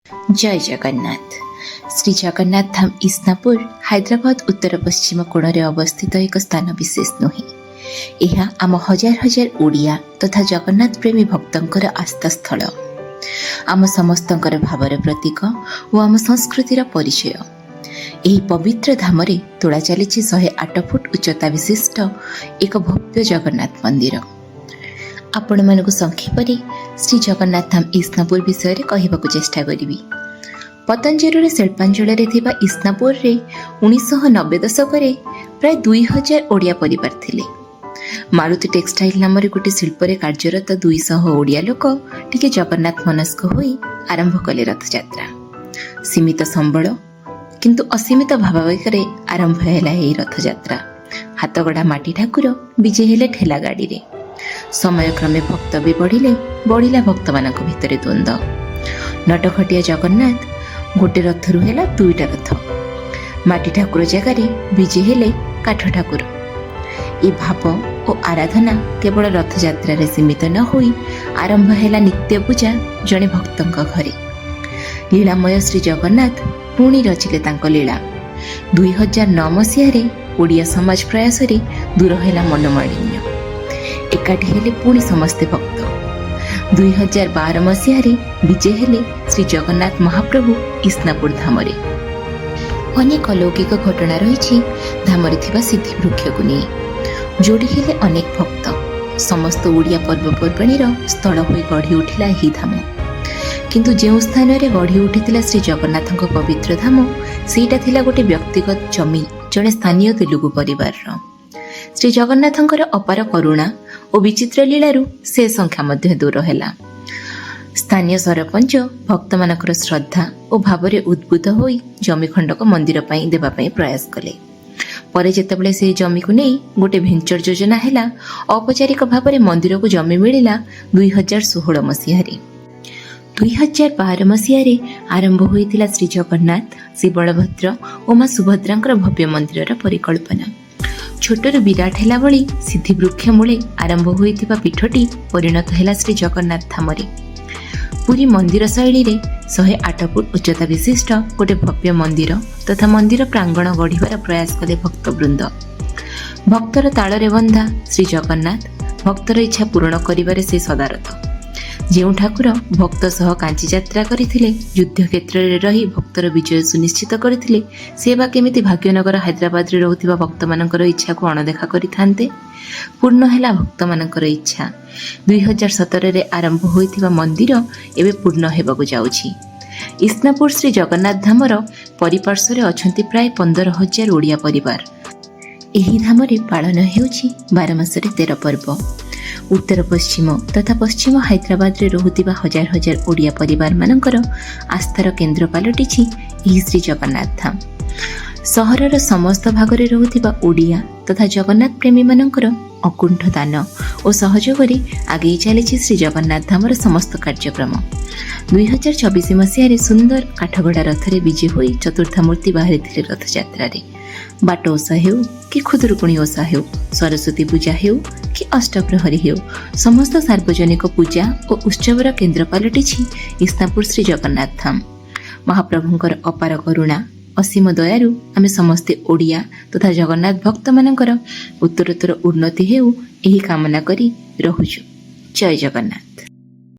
ଜୟ ଜଗନ୍ନାଥ। ଶ୍ରୀ ଜଗନ୍ନାଥ ଧାମ ଇସ୍ନାପୁର, ହାଇଦ୍ରାବାଦ ଉତ୍ତର ପଶ୍ଚିମ କୋଣରେ ଅବସ୍ଥିତ ଏକ ସ୍ଥାନ ବିଶେଷ ନୁହେଁ। ଏହା ଆମ ହଜାର ହଜାର ଓଡ଼ିଆ ତଥା ଜଗନ୍ନାଥ ପ୍ରେମୀ ଭକ୍ତଙ୍କର ଆସ୍ଥାସ୍ଥଳ, ଆମ ସମସ୍ତଙ୍କର ଭାବର ପ୍ରତୀକ ଓ ଆମ ସଂସ୍କୃତିର ପରିଚୟ। ଏହି ପବିତ୍ର ଧାମରେ ତୋଳା ଚାଲିଛି 108 ଫୁଟ ଉଚ୍ଚତା ବିଶିଷ୍ଟ ଏକ ଭବ୍ୟ ଜଗନ୍ନାଥ ମନ୍ଦିର। ଆପଣମାନଙ୍କୁ ସଂକ୍ଷେପରେ ଶ୍ରୀ ଜଗନ୍ନାଥ ଧାମ ଇସ୍ନାପୁର ବିଷୟରେ କହିବାକୁ ଚେଷ୍ଟା କରିବି। ପତଞ୍ଜଲିର ଶିଳ୍ପାଞ୍ଚଳରେ ଥିବା ଇସ୍ନାପୁରରେ 1990 ଦଶକରେ ପ୍ରାୟ 2000 ଓଡ଼ିଆ ପରିବାର ଥିଲେ। ମାରୁତି ଟେକ୍ସଟାଇଲ ନାମରେ ଗୋଟେ ଶିଳ୍ପରେ କାର୍ଯ୍ୟରତ 200 ଓଡ଼ିଆ ଲୋକ ଟିକେ ଜଗନ୍ନାଥ ମନସ୍କ ହୋଇ ଆରମ୍ଭ କଲେ ରଥଯାତ୍ରା। ସୀମିତ ସମ୍ବଳ କିନ୍ତୁ ଅସୀମିତ ଭାବାବେଗରେ ଆରମ୍ଭ ହେଲା ଏହି ରଥଯାତ୍ରା। ହାତଗଢ଼ା ମାଟି ଠାକୁର ବିଜେ ହେଲେ ଠେଲା ଗାଡ଼ିରେ। ସମୟକ୍ରମେ ଭକ୍ତ ବି ବଢ଼ିଲେ, ବଢ଼ିଲା ଭକ୍ତମାନଙ୍କ ଭିତରେ ଦ୍ୱନ୍ଦ୍ୱ। ନଟଖଟିଆ ଜଗନ୍ନାଥ ଗୋଟେ ରଥରୁ ହେଲା ଦୁଇଟା ରଥ। ମାଟି ଠାକୁର ଜାଗାରେ ବିଜେ ହେଲେ କାଠ ଠାକୁର। ଏ ଭାବ ଓ ଆରାଧନା କେବଳ ରଥଯାତ୍ରାରେ ସୀମିତ ନ ହୋଇ ଆରମ୍ଭ ହେଲା ନିତ୍ୟ ପୂଜା ଜଣେ ଭକ୍ତଙ୍କ ଘରେ। ଲୀଳାମୟ ଶ୍ରୀ ଜଗନ୍ନାଥ ପୁଣି ରଚିଲେ ତାଙ୍କ ଲୀଳା। 2009 ମସିହାରେ ଓଡ଼ିଆ ସମାଜ ପ୍ରୟାସରେ ଦୂର ହେଲା ମନୋମାଳିନ୍ୟ। ଏକାଠି ହେଲେ ପୁଣି ସମସ୍ତେ ଭକ୍ତ। 2012 ମସିହାରେ ବିଜେ ହେଲେ ଶ୍ରୀ ଜଗନ୍ନାଥ ମହାପ୍ରଭୁ ଇସ୍ନାପୁର ଧାମରେ। ଅନେକ ଅଲୌକିକ ଘଟଣା ରହିଛି ଧାମରେ ଥିବା ସିଦ୍ଧି ବୃକ୍ଷକୁ ନେଇ। ଯୋଡ଼ି ହେଲେ ଅନେକ ଭକ୍ତ। ସମସ୍ତ ଓଡ଼ିଆ ପର୍ବପର୍ବାଣୀର ସ୍ଥଳ ହୋଇ ଗଢ଼ି ଉଠିଲା ଏହି ଧାମ। କିନ୍ତୁ ଯେଉଁ ସ୍ଥାନରେ ଗଢ଼ି ଉଠିଥିଲା ଶ୍ରୀ ଜଗନ୍ନାଥଙ୍କ ପବିତ୍ର ଧାମ, ସେଇଟା ଥିଲା ଗୋଟେ ବ୍ୟକ୍ତିଗତ ଜମି, ଜଣେ ସ୍ଥାନୀୟ ତେଲୁଗୁ ପରିବାରର। ଶ୍ରୀ ଜଗନ୍ନାଥଙ୍କର ଅପାର କରୁଣା ଓ ବିଚିତ୍ର ଲୀଳାରୁ ସେ ଶଙ୍କା ମଧ୍ୟ ଦୂର ହେଲା। ସ୍ଥାନୀୟ ସରପଞ୍ଚ ଭକ୍ତମାନଙ୍କର ଶ୍ରଦ୍ଧା ଓ ଭାବରେ ଉଦ୍ବୁଦ୍ଧ ହୋଇ ଜମି ଖଣ୍ଡକ ମନ୍ଦିର ପାଇଁ ଦେବା ପାଇଁ ପ୍ରୟାସ କଲେ। ପରେ ଯେତେବେଳେ ସେହି ଜମିକୁ ନେଇ ଗୋଟେ ଭେଞ୍ଚର ଯୋଜନା ହେଲା, ଔପଚାରିକ ଭାବରେ ମନ୍ଦିରକୁ ଜମି ମିଳିଲା 2016 ମସିହାରେ। 2012 ମସିହାରେ ଆରମ୍ଭ ହୋଇଥିଲା ଶ୍ରୀ ଜଗନ୍ନାଥ, ଶ୍ରୀ ବଳଭଦ୍ର ଓ ମା ସୁଭଦ୍ରାଙ୍କର ଭବ୍ୟ ମନ୍ଦିରର ପରିକଳ୍ପନା। ଛୋଟରୁ ବିରାଟ ହେଲା ଭଳି ସିଦ୍ଧି ବୃକ୍ଷ ମୂଳେ ଆରମ୍ଭ ହୋଇଥିବା ପୀଠଟି ପରିଣତ ହେଲା ଶ୍ରୀ ଜଗନ୍ନାଥ ଧାମରେ। ପୁରୀ ମନ୍ଦିର ଶୈଳୀରେ 108 ଫୁଟ ଉଚ୍ଚତା ବିଶିଷ୍ଟ ଗୋଟେ ଭବ୍ୟ ମନ୍ଦିର ତଥା ମନ୍ଦିର ପ୍ରାଙ୍ଗଣ ଗଢ଼ିବାର ପ୍ରୟାସ କଲେ ଭକ୍ତବୃନ୍ଦ। ଭକ୍ତର ତାଳରେ ବନ୍ଧା ଶ୍ରୀ ଜଗନ୍ନାଥ ଭକ୍ତର ଇଚ୍ଛା ପୂରଣ କରିବାରେ ସେ ସଦାରତ। ଯେଉଁ ଠାକୁର ଭକ୍ତ ସହ କାଞ୍ଚି ଯାତ୍ରା କରିଥିଲେ, ଯୁଦ୍ଧ କ୍ଷେତ୍ରରେ ରହି ଭକ୍ତର ବିଜୟ ସୁନିଶ୍ଚିତ କରିଥିଲେ, ସେ ବା କେମିତି ଭାଗ୍ୟନଗର ହାଇଦ୍ରାବାଦରେ ରହୁଥିବା ଭକ୍ତମାନଙ୍କର ଇଚ୍ଛାକୁ ଅଣଦେଖା କରିଥାନ୍ତେ? ପୂର୍ଣ୍ଣ ହେଲା ଭକ୍ତମାନଙ୍କର ଇଚ୍ଛା। 2017ରେ ଆରମ୍ଭ ହୋଇଥିବା ମନ୍ଦିର ଏବେ ପୂର୍ଣ୍ଣ ହେବାକୁ ଯାଉଛି। ଇସ୍ନାପୁର ଶ୍ରୀ ଜଗନ୍ନାଥ ଧାମର ପରିପାର୍ଶ୍ୱରେ ଅଛନ୍ତି ପ୍ରାୟ 15,000 ଓଡ଼ିଆ ପରିବାର। ଏହି ଧାମରେ ପାଳନ ହେଉଛି 12 ମାସରେ 13 ପର୍ବ। ଉତ୍ତର ପଶ୍ଚିମ ତଥା ପଶ୍ଚିମ ହାଇଦ୍ରାବାଦରେ ରହୁଥିବା ହଜାର ହଜାର ଓଡ଼ିଆ ପରିବାରମାନଙ୍କର ଆସ୍ଥାର କେନ୍ଦ୍ର ପାଲଟିଛି ଏହି ଶ୍ରୀ ଜଗନ୍ନାଥ ଧାମ। ସହରର ସମସ୍ତ ଭାଗରେ ରହୁଥିବା ଓଡ଼ିଆ ତଥା ଜଗନ୍ନାଥ ପ୍ରେମୀମାନଙ୍କର ଅକୁଣ୍ଠ ଦାନ ଓ ସହଯୋଗରେ ଆଗେଇ ଚାଲିଛି ଶ୍ରୀ ଜଗନ୍ନାଥ ଧାମର ସମସ୍ତ କାର୍ଯ୍ୟକ୍ରମ। 2024 ମସିହାରେ ସୁନ୍ଦର କାଠଗଡ଼ା ରଥରେ ବିଜେ ହୋଇ ଚତୁର୍ଦ୍ଧା ମୂର୍ତ୍ତି ବାହାରିଥିଲେ ରଥଯାତ୍ରାରେ। ବାଟ ଓଷା ହେଉ କି ଖୁଦୁରୁକୁଣୀ ଓଷା ହେଉ, ସରସ୍ୱତୀ ପୂଜା ହେଉ କି ଅଷ୍ଟପ୍ରହରୀ ହେଉ, ସମସ୍ତ ସାର୍ବଜନିକ ପୂଜା ଓ ଉତ୍ସବର କେନ୍ଦ୍ର ପାଲଟିଛି ଇସ୍ନାପୁର ଶ୍ରୀ ଜଗନ୍ନାଥ ଧାମ। ମହାପ୍ରଭୁଙ୍କର ଅପାର କରୁଣା, ଅସୀମ ଦୟାରୁ ଆମେ ସମସ୍ତେ ଓଡ଼ିଆ ତଥା ଜଗନ୍ନାଥ ଭକ୍ତମାନଙ୍କର ଉତ୍ତରୋତ୍ତର ଉନ୍ନତି ହେଉ, ଏହି କାମନା କରି ରହୁଛୁ। ଜୟ ଜଗନ୍ନାଥ।